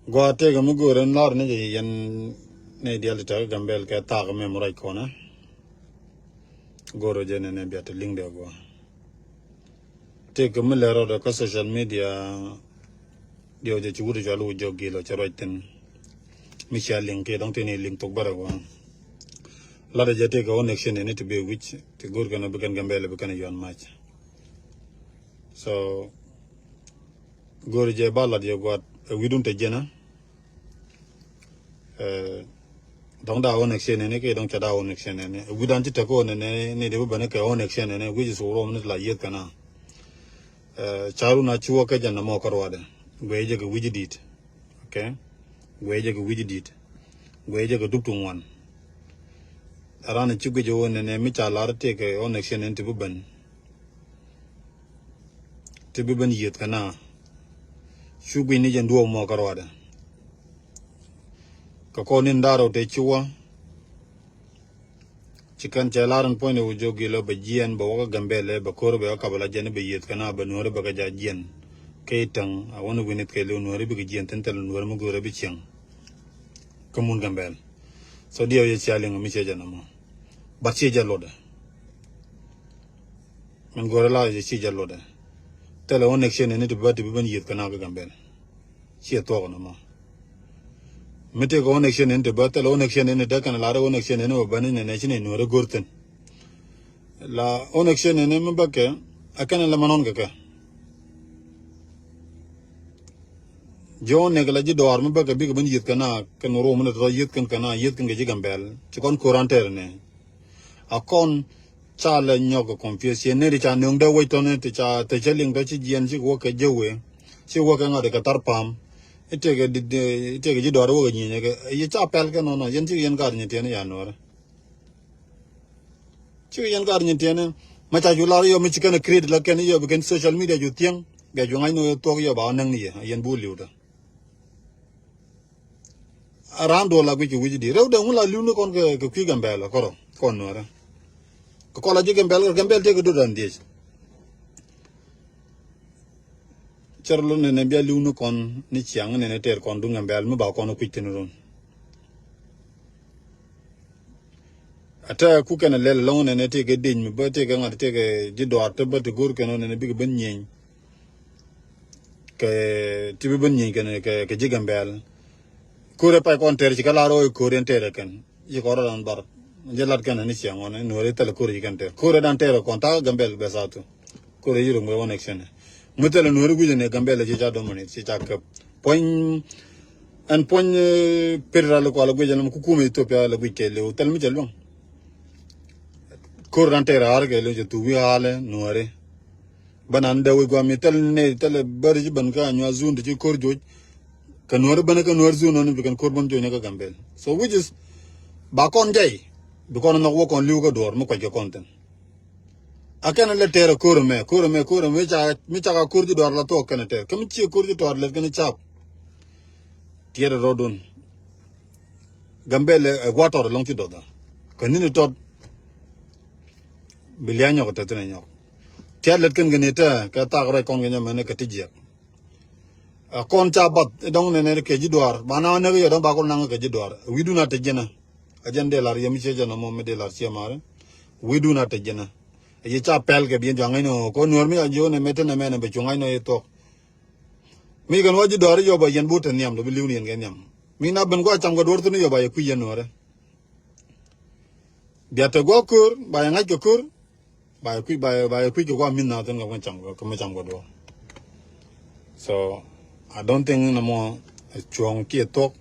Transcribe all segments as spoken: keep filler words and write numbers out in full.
Gua tëëkɛ mi go̱o̱rɛ lar ni jɛ yɛn ni dial ti tɛk Gambɛl kɛ thaak mɛ mi ruac kɔnɛ. Go̱o̱rɛ jɛ nɛnɛ bia ti liŋ dɛ gua. Tëëkɛ mi lɛ rɔdɛ kä social media. Diɛw jɛ ci wut cɔal wut jɔk gilɔ cɛ ruac thin. Mi cia liŋ kiɛ dɔŋ tini liŋ thok bärɛ gua. Latdɛ jɛ tëëkɛ wä nɛk cin ni ti bi wic ti go̱o̱r kɛn bi kɛn Gambɛl bi kɛn yɔn mac. So go̱o̱r jɛ ba lat yɛ guat ɛ wi̱dun te jɛnä. Dɔŋ da wä nɛk cin ni kiɛ dɔŋ ca da wä nɛk cin ni wi̱dan ci tek wä ni ni di bi bɛn kɛ wä nɛk cin ni wi̱c su ruɔm ni la yieth kɛna. Caru na ci wä kɛ jɛn na mɔ kä ruadɛ guɛ jɛ kɛ wi̱c dit. Okay. Guɛ jɛ kɛ wi̱c dit. Guɛ jɛ kɛ dup tuŋ wan. Aran ci guic wä ni ni mi ca lar tëëkɛ wä nɛk cin ni ti bi bɛn. Ti bi ben yieth kɛ na. Cu guic ni jɛ duɔɔk mɔ kä ruadɛ. Kɛ kɔn ni ndarɔ te ci wä. Ci kɛn cɛ lar in puɔ̱ny ni wä jok gilɔ bɛ jiɛn bɛ wä kä Gambɛl bɛ ko̱r bɛ wä kabala jɛn bɛ yieth kɛ na bɛ nuɔri bɛ kɛ ja jiɛn. Kɛ itäŋ a wä ni wi̱nith kɛ liw nuɔri bikɛ jiɛn thin thil nuɔri mi go̱o̱rɛ bi cieŋ. Kä mun Gambɛl. So diɛw yɛ cia liŋ mi cie jɛ na mɔ. But cie jɛ lotdɛ. Min go̱o̱rɛ la yɛ cie jɛ lotdɛ. Thilɛ wä nɛk cie nɛni ti bi ba ti bi ben yieth kɛ na kä Gambɛl. Ciɛ thuɔk ni mɔ. Mi tëëkɛ wä nɛk cie nɛni ti bä thilɛ wä nɛk cie nɛni däk kɛn lar wä nɛk cie nɛni wä bäni nɛnɛ ci nɛy nuɔ̱ɔ̱ri go̱r thi̱n. La wä nɛk cie nɛni mi bäkɛ a kɛn lɛ mɛ nɔn kɛ kɛ. Ji̱ wä nɛk la ji̱ dɔaar mi bäkɛ bikɛ ben yieth kɛ na kɛn rum ni tɔ̱tɔ̱ yieth kɛn kɛ na yieth kɛn kɛ ji̱ Gambɛl ci kɔn ko̱ran tɛɛr nɛ. A kɔn ca lɛ nyɔk kɛ confuse ciɛ neri ca nöŋ dee wec tɔni ti ca te cä liŋ tɔ ci jiɛn ci wä kɛ jɛ wee ci wä kɛ ŋa̱t kɛ thar pam. Itekɛ di itekɛ ji̱ dɔɔr wä kɛ nyinyɛ kɛ yi ca pɛl kɛ nɔnɔ yɛn ci yɛn kar nyi tiɛn ya nuɔrɛ. Ci yɛn kar nyi tiɛn ma ca cu lar yɔ mi ci kɛn create la kɛn yɔ bi kɛn social media cu thiɛŋ bia cu ŋa̱c ni wä thuɔk yɔ ba wä näŋ ni yɛ yɛn bu liw tɔ. A raan duɔl la guic kɛ wi̱c di rɛw dee ŋun la li̱w ni kɔn kɛ kui̱ Gambɛl kɔrɔ kɔn nuɔrɛ. Kɛ kɔn la ji̱ Gambɛl kɛ Gambɛl tëëkɛ dot an dhiec. Cɛr lon nɛnɛ bia li̱w ni kɔn ni ciaŋ nɛnɛ tɛɛr kɔn duŋ Gambɛl mi ba kɔn kui̱c thin run. A tɛ ku kɛn a lɛl lɔŋ nɛnɛ tëëkɛ dec mi bä tëëkɛ ŋa̱t tëëkɛ ji̱ dɔaar te bä ti go̱o̱r kɛn nɛnɛ bikɛ ben nyieny. Kɛ ti bi ben nyieny kɛn kɛ ji̱ Gambɛl. Ko̱rɛ pay kɔn tɛr ci kɛ lar ɣöö ko̱rɛ tɛr kɛn ci kɔn rɔ dan bar. Jɛ lat kɛn ni ciɛ ŋɔn nuɔri thɛl ko̱rɛ ci kɛn tɛr ko̱rɛ dan tɛr kɔn ta Gambɛl bɛ sa tu. Ko̱rɛ ci rɔ ŋuɛ wä nɛk cɛn mi thɛl nuɔri gui̱cɛ ni Gambɛl ci ca dominate ci ca käp puɔ̱ny. Ɛn puɔ̱ny pir ra li kual gui̱cɛ ni mi kukumɛ Ethiopia la gui̱c kɛ liw thɛl mi cɛ luäŋ. Ko̱rɛ dan tɛr ar kɛ liw cɛ thu wi̱i̱ halɛ nuɔri. Bä nan dee wec guam mi thil nɛy thil bär ci ben kä Anyuak zone ti ci ko̱r joc. Kɛ nuɔr ben kä nuɔr zone nɔni bi kɛn ko̱r ben joc ni kä Gambɛl. So which is ba kɔn jay bi kɔn nhɔk wä kɔn li̱w kä duɔr mi kuac kɛ kɔn thin. A kɛn lɛ tɛɛr ko̱r mɛ ko̱r mɛ ko̱r mɛ ca mi ca ka ko̱r ci duɔr la thuɔk kɛn tɛɛr kä mi ci ko̱r ci tɔɔr lɛt kɛn cap. Tiɛɛr rɔdun. Gambɛl ɛ gua̱a̱ tɔt ɛlɔ̱ŋ ci dɔth ɛ kɛ ni̱n tɔt. Bi lia̱a̱ nyɔk tɛthin ɛ nyɔk. Tiat lät kɛn kɛ ni tɛ kɛ thak rɛc kɔn kɛ nyɔmɛn kɛ ti jiɛk. Ɛ kɔn ca bath ɛ dɔŋ nɛnɛ kɛ ji̱ duaar ba na näk yɛ dɔŋ ba kɔn naŋ kɛ ji̱ duaar ɛ wi̱dun a te jiɛnä. Ɛ jɛn dee lar yɛ mi ciɛ jɛn ɔmɔ mi dee lar ciɛ ma̱a̱ri. Wi̱dun a te jiɛnä. Ɛ yɛ ca pɛl kɛ biɛn juaŋ ŋäcnɔ kɔ nuɔ̱ɔ̱r mi a jiɔn ɛ mɛ te nɛmɛn ɛ bɛ cuŋ ŋa̱cnɔ yɛ thuɔk. Mi kɛn wä ji̱ dɔɔri yɔp a yɛn bu te nhiam dɔ bi li̱w ni yɛn kɛ nhiam. Mi na ben gua̱ cam kɛ duɔr thun yɔp a yɛ kui̱ yɛn nuɔrɛ. Bia te gua̱ ko̱r ba yɛ ŋa̱c kɛ ko̱r. Ba yɛ kui̱ ba yɛ ba yɛ kui̱ kɛ gua̱ min na thun kɛ mi cam kɛ mi cam kɛ duɔr. So I don't think na mɔ cuɔ̱ŋ kiɛ thuɔk.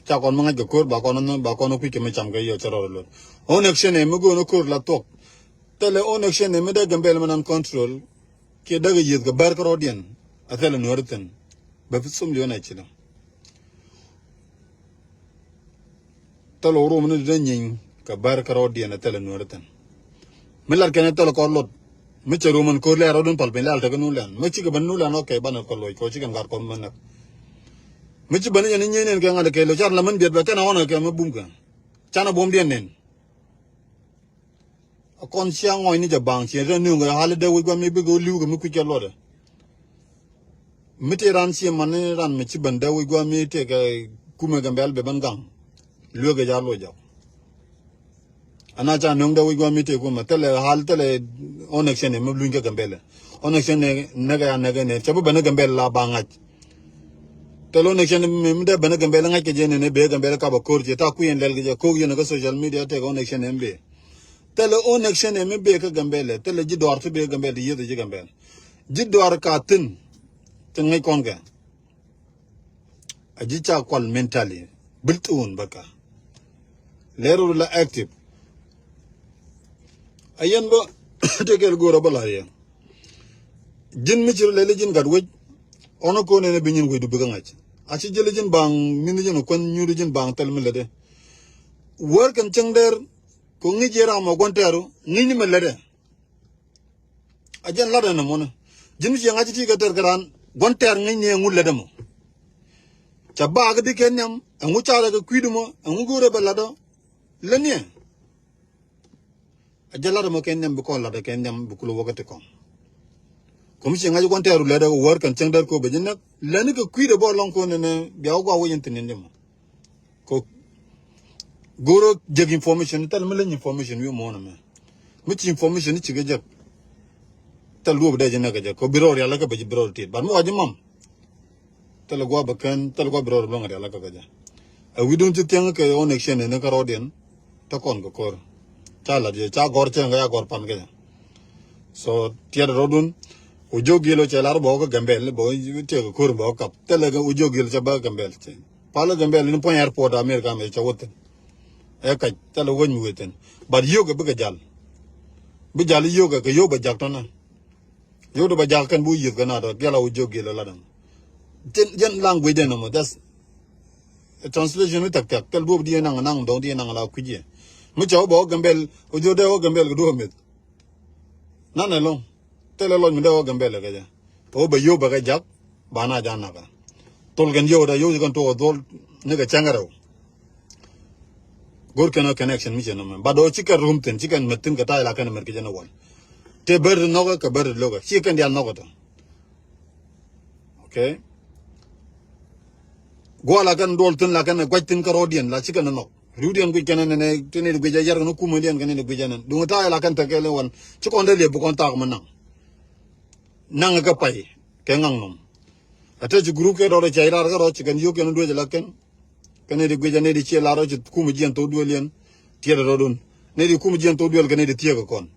Ca kɔn mi ŋa̱c kɛ ko̱r ba kɔn ba kɔn kui̱ kɛ mi cam kɛ yɔ cɛ rɔr lot. Own action ɛ mi go̱o̱n ko̱r la thuɔk. Thɛlɛ own action ɛ mi dee Gambɛl mi nan control. Kiɛ däk yieth kɛ bär kärɔɔdiɛn a thilɛ nuɔ̱ɔ̱ri thi̱n. Bɛ thum liɔ̱n a ci däŋ. Thilɛ wä rum ni dee nyiny kɛ bär kärɔɔdiɛn a thilɛ nuɔ̱ɔ̱ri thi̱n. Mi lat kɛn a thilɛ kɔr luɔt mi cɛ rum ɛn ko̱r lɛ rɔɔdun pal piny lɛ al tekɛ nu lɛn mi cikɛ ben nu lɛn ɔ kɛ banɛ kɔ loc kɔ cikɛ gat kɔr mɛ näk. Mi ci ben ni nyiny nɛn kɛ ŋa̱t kɛ loc car la mɛn biɛt bɛ kɛn a ɣɔn kɛ mɛ bum kɛ. Canɛ buɔ̱mdiɛn nɛn. A kɔn cia ŋɔcni jɛ baŋ ciɛ rɛ niöŋ kɛ hali dee wec guam mi bikɛ wä li̱w kɛ mi kui̱c kɛ luɔtdɛ. Mi tëë ran ciɛ man ni ran mi ci ben dee wi̱c gua̱a̱ mi tëë kɛ kumɛ Gambɛl bɛ ben gaŋ. Lueek kɛ ja̱ loc jɔk. Ana ca nöŋ dee wi̱c gua̱a̱ mi tëë kumɛ thilɛ hal thilɛ ɔn action mi luny kɛ Gambɛl. Ɔn action nɛ kɛ ya nɛ kɛ nɛ cɛ bi ben ni Gambɛl la ba ŋa̱c. Thilɛ ɔn action mi dee ben ni Gambɛl ŋa̱c kɛ jɛ nɛ nɛ bee Gambɛl kap a ko̱r cɛ ta kui̱ ɛn lɛl kɛ jɛ ko̱k yɛn kɛ social media tëë kɛ ɔn action mi bee. Thilɛ ɔn action mi bee kä Gambɛl thilɛ ji̱ dɔɔr ti bee Gambɛl ti yieth ji̱ Gambɛl. Ji̱ dɔɔr ka thin ti ŋäc kɔn kɛ. A ji̱ ca kual mentally built on bäkä. Lɛr ru la active. A yɛn bä tekɛl go̱o̱r a bä la yɛ. Ji̱n mi ci ru lɛli ji̱n gat wec. Ɔn a ko̱n ɛn a bi nyin wec du bikɛ ŋa̱c. A ci jɛli ji̱n baŋ min ji̱n kuän nyuri ji̱n baŋ thɛl mi lätdɛ. Wär kɛn cäŋ dɛr ko ŋi̱c yɛ ram a gua̱n tɛɛru ŋi̱c ni mi lätdɛ. A jɛn lat ɛn ɛmɔni. Ji̱n mi ciɛ ŋa̱c ti kɛ tɛr kɛ raan gua̱n tɛr ŋi̱c ni ɛŋu lät ɛmɔ. Ca baak di kɛ nhiam ɛŋu carɛ kɛ kui̱d ɛmɔ ɛŋu go̱o̱rɛ bɛ lat ɔ. Lät niɛ. A jɛn lat ɛmɔ kɛ nhiam bi kɔn lat kɛ nhiam bi kulɛ wäkä ti kɔn. Kum ciɛ ŋa̱c gua̱n tɛr ru lät ɛ wär kɛn cäŋ däär ko̱ bɛ ji̱ näk lätni kɛ kui̱d ɛ bɔ lɔŋ ko̱n ɛnɛ bia wä gua̱ wec ɛn thi̱n ɛn di̱mɔ. Ko go̱o̱rä jek information thil mi leny information wi̱i̱ muɔ̱ɔ̱n ɛmɛ. Mi ci information ni cikɛ jek. Thil duɔ̱ɔ̱p dee ji̱ nɛkɛ jek ko bi rɔɔd rial lä kä bɛ ji̱ bi rɔɔd tiet but mi wa ji̱ mam. Thil gua̱ bɛ kɛn thil gua̱ bi rɔɔd bi lɔŋ rial lä kä kɛ jɛ. Ɛ wi̱dun ci thiäŋ kɛ ɣɔn exchange ni kä rɔɔdiɛn. Te kɔn kɛ ko̱r. Ca lat yɛ ca gɔr cäŋ kɛ ya gɔr pan kɛ jɛ. So tiɛt rɔdun. Wu jiök gil ɔ cɛ lar bɔ kä Gambɛl bɔ tiɛk ko̱r bɔ kap thilɛ kɛ wu jiök gil cɛ bä Gambɛl cɛ. Palä Gambɛl ni puɔ̱ny airport America mɛ cɛ wä thin. Ɛ kac thilɛ wec mi wec thin but yio̱k ɛ bikɛ jal. Bi jal yio̱k ɛ kɛ yio̱k bɛ jak tɔnä. Yio̱k di bɛ jak kɛn bi wä yieth kɛ na dɔ giala wu jiök gil ɛ lat ɛn. Jɛn language dɛn nɔmɔ that's translation mi tɛk tɛk thil duɔp di naŋ naŋ dɔŋ di naŋ la kui̱c yɛ. Mi cɛ wä bɛ wä Gambɛl wu jiök dee wä Gambɛl kɛ duɔp mith. Nan ɛlɔŋ thilɛ lɔc mi dee wä Gambɛl kɛ jɛ. Wä bɛ yio̱k bɛ kɛ jak ba na ja nakä. Thol kɛn yio̱k dee yio̱k ci kɛn tuɔk dhol ni kɛ cäŋ rɛw. Go̱r kɛn ɔ connection mi cɛ nɔmɛ ba dɔɔ ci kɛn rum thin ci kɛn mɛt thin kɛ ta̱a̱ la kɛn mɛt kɛ jɛ ni wal. Te ber ti nhɔkɛ kɛ ber ti lokä ci kɛn dial nhɔkɛ tɔ. Okay. Guɔ la kɛn duɔl thin la kɛn guac thin kä rɔɔdiɛn la ci kɛn nhɔk. Riwdiɛn guic kɛn nɛnɛ ti ni di guic a yar kɛn kumä diɛn kɛn ni di guic a nɛn duŋ ta̱a̱ la kɛn thɛkɛ li wan ci kɔn dee liep bi kɔn thaak mi naŋ. Naŋ kɛ pay kɛ ŋaŋ nɔm. A te ci group kɛ rɔɔd cay raar kɛ rɔɔd ci kɛn yio̱k kɛn duec la kɛn. Kɛn ni di guic a ni di ciɛ lar rɔɔd ci kumä jiɛn thok duel yɛn. Tiɛt rɔɔdun ni di kumä jiɛn thok duel kɛn ni di thiek kɔn.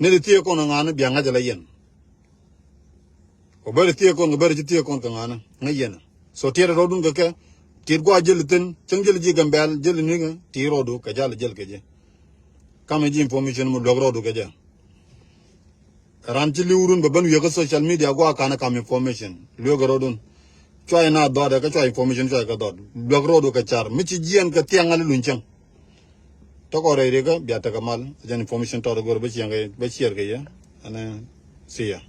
Ni di thiek kɔn ŋa̱n bia ŋa̱c la yɛn. Kɛ bäri thiek kɔn kɛ bäri ci thiek kɔn kɛ ŋa̱n ŋäc yɛn. So tiɛt rɔɔdun kɛ kɛ tiɛt gua̱a̱ jäl thin cäŋ jäl ji̱ Gambɛl jäl niŋä ti rɔɔdu kɛ jal jäl kɛ jɛ. Kamɛ ji̱ information mi luäk rɔɔdu kɛ jɛ. Ran ci li̱wrun bɛ ben wi̱i̱ kä social media gua̱a̱ kanɛ kam information luäk rɔɔdun. Cuay na dhɔt ɛ kä cuay information cuay kɛ dhɔt luäk rɔɔdu kɛ car mi ci jiɛn kɛ thiaŋ ali luny cäŋ. Tɔkɔ rɛy rikä bia tekɛ mal jɛn information tɔt go̱r bä ciɛŋ kɛ bä ciɛr kɛ yɛ. Ɛnɛ see ya.